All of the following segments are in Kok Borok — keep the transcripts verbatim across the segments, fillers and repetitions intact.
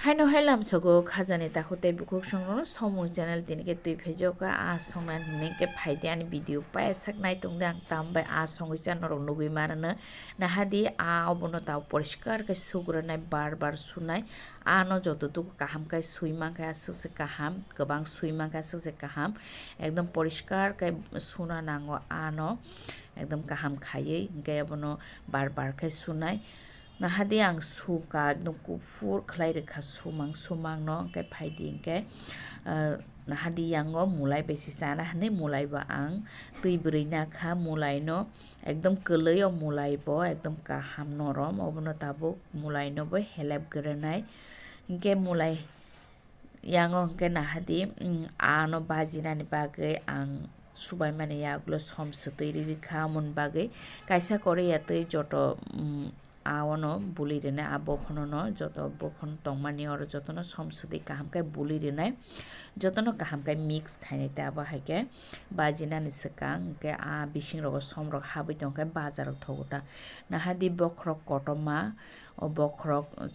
Haino hai lamsogo khajani takhuk tei bukhuk songrokno Somung channel tini khe twi phaijak kha. A songnani hwnwi khe phaidi ani video paisak nai tongdi ang, tambai a songwi cha norok nugwi manano. Nahadi a obono ta poriskar khe sugrwnai, bar bar sunai. Ano joto tuku kaham khe sui mankhe aswk se kaham, kwbang sui mankhe aswk se kaham. Ekdom poriskar khe suna nango ano, ekdom kaham khaiwi, hwnkhe abono bar bar khe sunai. Nahadi ang suka ekdom kuphur khlai rwkha sumang sumangno, hwnkhe phaidi hwnkhe, ah, nahadi yango mulai bai se chana hwnwi mulai bo ang twi bwrwi nakha, mulai no ekdom kwlwi o mulai bo ekdom kaham norom, obono tabuk mulai no bo helep gwnai, hwnkhe mulai yango hwnkhe nahadi, mm, ano bajinani bagwi ang subaimani yagulo som swtwi riri kha, amoni bagwi kaisa koriya twi joto, mm, aono buli rwnai, a bophono no joto bophon tongmani oro jotono som swtwi kaham khe buli rwnai, jotono kaham khe mix khainai. Tei abo hai khe bajinani swkang hwnkhe a bising rogo som rok habwi tongkhe bajar rok thogo ta. Nahadi bokhorok kotorma, o bokhorok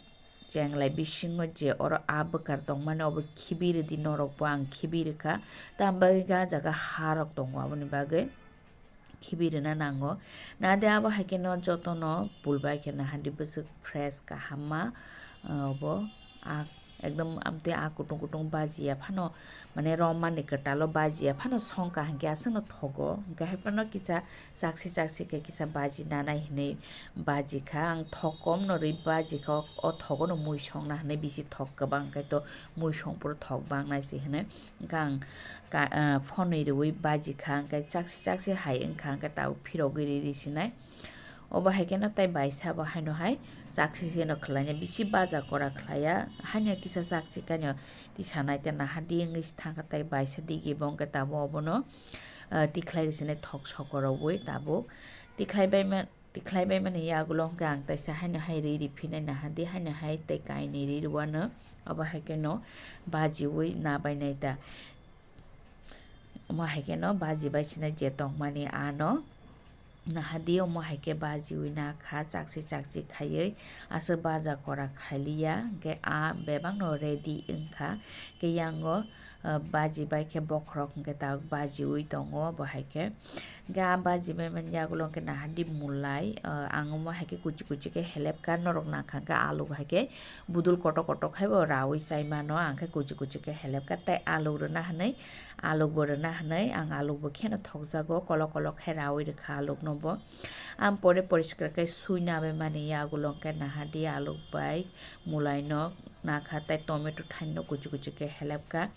chenglai bisingo je oro a bwkar tongmani obo khibi rwdi, norokbo ang khibi rwkha. Tamo bagwi ga jaga ha rok tongo, aboni bagwi khibi rwna nango. Nade abo hai kheno jotono pulbai khe nahadi bwswk fresh kahamma, ah, obo a ekdom amtwi a kutung kutung bajiya phano, mane romani kwtalo bajiya phano songkha hwnkhe aswkno thogo, hwnkhe hai phano kisa chaksi chaksi khe kisa baji nanai hinwi baji kha. Ang thok kom no rwi baji kha, o, o thogo no mui songna hinwi bisi thok kwbang khai to mui song phuru thok bang nai se hinwi. Hwnkhe ang ka, ah, phonwi rwi baji kha, hwnkhe chaksi chaksi hai wngkha, hwnkhe tabuk phirogwi riri sinai. Obo hai kheno tei baisa bo haino hai chaksi se no khlai nai, bisi baja kora khlai ya, haino kisa chaksi kano tisa nai te naha di wngwi se thangkha, tei baisa digi bo hwnkhe tabuk obono, ah, tikhlai rwsini thok sokorowi tabuk tikhlai bai man, tikhlai bai mani yagulo hwnkhe ang teisa haino hai ri ri phinai naha di, haino hai tei kainwi ri rwano, obo hai kheno bajiwi na bai nai ta. Omo hai kheno baji bai sinai je tongmani ano. Naha di omo hai khe bajiwi na kha, chakchi chakchi khaiwi aswk baja kora khailiya, hwnkhe a bebak no ready wngkha. Hwnkhe yango, ah, baji bai khe bokhorok hwnkhe tabuk bajiwi tongo bo hai khe. Hwnkhe a baji bai mani yagulo hwnkhe naha di mulai, ah, ang omo hai khe kuchi kuchi khe helepkha, norok nangkha hwnkhe alu hai khe budul kotor kotor khai bo raui chai mano, ang khe kuchi kuchi khe helepkha tei alu rwna hinwi, alu bo rwna hinwi ang alu bo kheno thokjago, kolok kolok khe raui rwkha alu no bo. Ang pore poriskar khe sui na bai mani yagulo hwnkhe naha di alu bai mulai no nakha tei tomato thaino kuchi kuchi khe helepkha.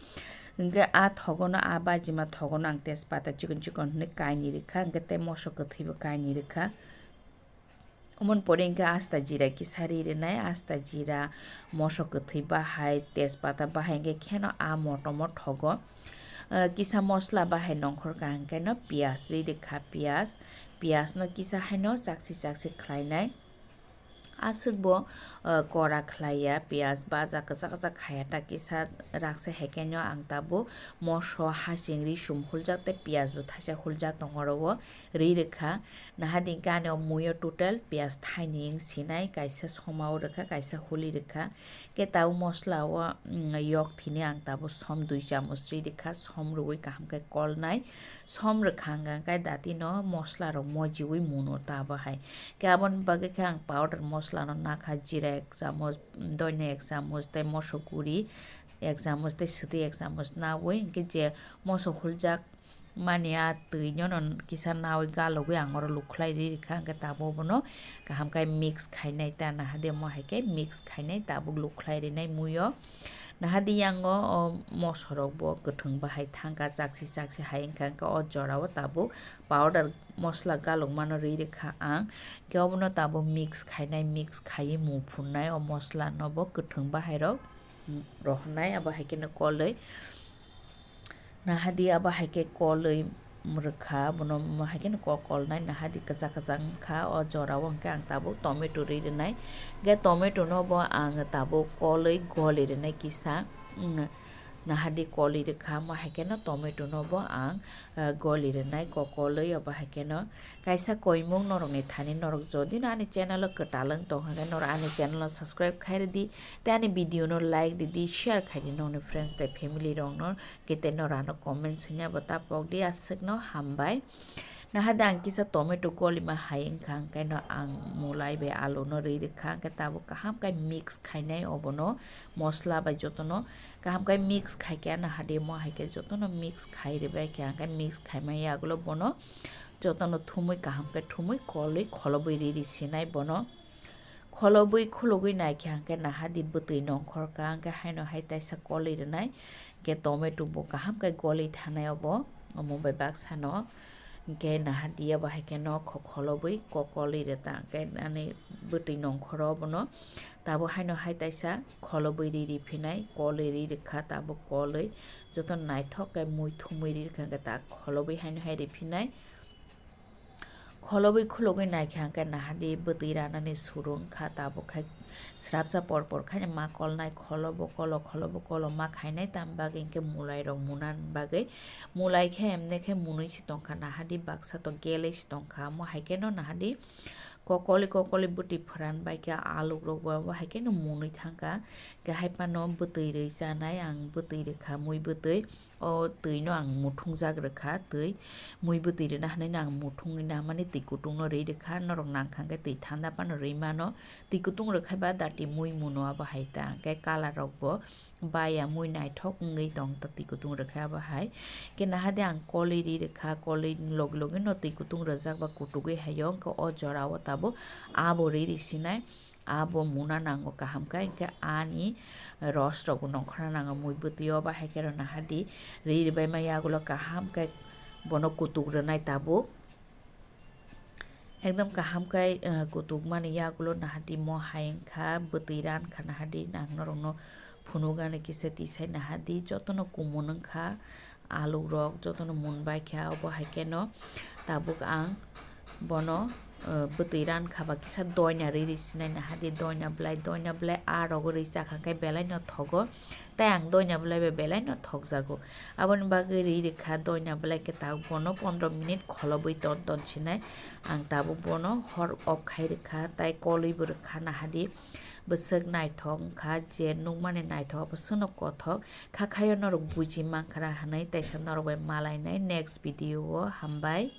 Hwnkhe a thogono, a bajima thogono ang tejpata chikon chikon hinwi kainwi rwkha, hwnkhe tei moso kwthwi bo kainwi rwkha. Omoni pore hwnkhe asta jira kisa ri rwnai, asta jira, moso kwthwi bahai, tejpata bahai hwnkhe kheno a motomo thogo. Ah, kisa mosla bahai nongkhor kaham khe no piyaj ri rwkha, piyaj, piyaj no kisa haino chakchi chakchi khlainai. Aswk bo, ah, kora khlaiya, piyaj baja kwchak kwchak khaiya ta kisa raksa hai khe no ang tabuk moso, hasing, ri sum huljak tei piyaj bo thaisa huljak tongo oro o ri rwkha. Naha di hwnkhe ani o mui o total piyaj thaini wng sinai, kaisa somao rwkha, kaisa huli rwkha. Khe tabuk mosla o, mm, yok thini ang tabuk som dui chamuch ri rwkha, som rwui kaham khe kolnai, som rwkha hwnkha khe dati no mosla rok mojiui muno ta abo hai. Khe aboni bagwi khe ang powder mosla no nakha, jira ek chamuch, doina ek chamuch tei moso guri ek chamuch tei swtwi ek chamuch naui, hwnkhe je moso huljak mani a twi no no kisa naui galogwi ang oro lukhlai ri rikha, hwnkhe tabuk bono kaham khe mix khainai ta naha di, omo hai khe mix khainai tabuk lukhlai rinai mui o. Naha di yango o moso rok bo kwthwng bahai thangkha, chakchi chakchi hai wngkha, hwnkhe o jora o tabuk powder mosla galokmano ri rikha ang, hwnkhe obono tabuk mix khainai, mix khaiwi mung phunnai o mosla no bo kwthwng bahai rok rohornai, abo hai kheno kolwi. Naha di abo hai khe kolwi rwkha, bono omo hai kheno kok kolnai, naha di kwchak kwchak wngkha. O jora o hwnkhe ang tabuk tomato ri rwnai. Hwnkhe tomato no bo ang tabuk kolwi goli rwnai kisa. Mm, Nahadi koli rwkha, omo hai kheno tomato no bo ang, eh, goli rwnai kokolwi, obo hai kheno kaisa koimung norokni thani norok jodi no ani channel o kwtal wng tong hwnkhe norok ani channel o subscribe khai rwdi, tei ani video no like rwdi, share khai di nokni friends tei family rok no, kete norok ano comment swngya bo ta pok di, aswk no hambai. Nahadi ang kisa tomato golima hai wngkha, hwnkhe no ang mulai bai alu no rwi rwkha, hwnkhe tabuk kaham khe mix khainai obono, mosla bai jotono kaham khe mix khai khe, nahadi mo hai khe jotono mix khai rwbai khe, hwnkhe mix khaimai yagulo bono jotono thumui kaham khe thumui kolwi kholobwi riri sinai bono. Kholobwi khulugwi naikhe hwnkhe nahadi bwtwi nongkhorkha, hwnkhe haino hai taisa kolwi rwnai, hwnkhe tomato bo kaham khe golwi thanai obo, omo bai baksano. Hwnkhe nahadi abo hai kheno kho-, kholobwi kokolwi rwta, hwnkhe ani bwtwi nongkhoro obono. Tabuk haino hai taisa kholobwi riri phinai, kolwi ri rwkha, tabuk kolwi joto naithok khe mui thumui ri rwkha, hwnkhe ta kholobwi haino hai ri phinai. Kholobwi khulugwi naikha hwnkhe nahadi bwtwi ranani suru wngkha, tabuk khai srapsa por por khai ma kolnai, kholobo kolo, kholobo kolo ma khainai, tam bagwi hwnkhe mulai rok muna bagwi. Mulai khe emne khe munui si tongkha, nahadi baksa to gelwi si tongkha, omo hai kheno nahadi kokoli kokoli bwtwi phwran bai khe aluk rok bo, bo hai kheno munui thangkha. Hwnkhe hai phano bwtwi rwi chanai, ang bwtwi rwkha, mui bwtwi. O twi no ang muthungjak rwkha, twi mui bwtwi rwna hwnwi no ang muthungwi na mani twi kutung no rwi rwkha, norok nangkha hwnkhe twi thanda phano rwi mano, twi kutung rwkhai ba dati mui muno abo hai ta, hwnkhe colour rok bo baya mui naithok wngwi tong ta twi kutung rwkha abo hai. Hwnkhe nahadi ang kolwi rwi rwkha, kolwi logi logi no twi kutung rwjak ba kutugwi haio, hwnkhe o jora o tabuk abo rwi rwi sinai. Abo muna nango kaham khe, hwnkhe ani ros rok bo nongkhorna nango mui bwtwi o, bahai khe rw nahadi rwi rwbaima yagulo kaham khe bono kutuk rwnai tabuk. Ekdom kaham khe, eh, kutuk mani yagulo nahadi mo hai wngkha bwtwi ran kha nahadi ang norokno phunukgani kisa tisai nahadi jotono kumun wngkha. Alu rok jotono mun bai kha, obo hai kheno tabuk ang bono, eh, bwtwi ran kha ba kisa doina rwi rwi sinai nahadi doina belai, doina belai aa rogo rwi chakha khe belai no thogo, tei ang doina belai bai belai no thokjago. Aboni bagwi rwi rwkha doina belai khe tabuk bono pondro minute kholobwi ton ton sinai ang tabuk bono hor off khai rwkha tei kolwi bo rwkha nahadi. Bwswk naithok wngkha, je nukmani naithok, abo swkno kothok. Kha khaio norok buji mankha hwnwi, teisa norok bai malainai next video o. Hambai.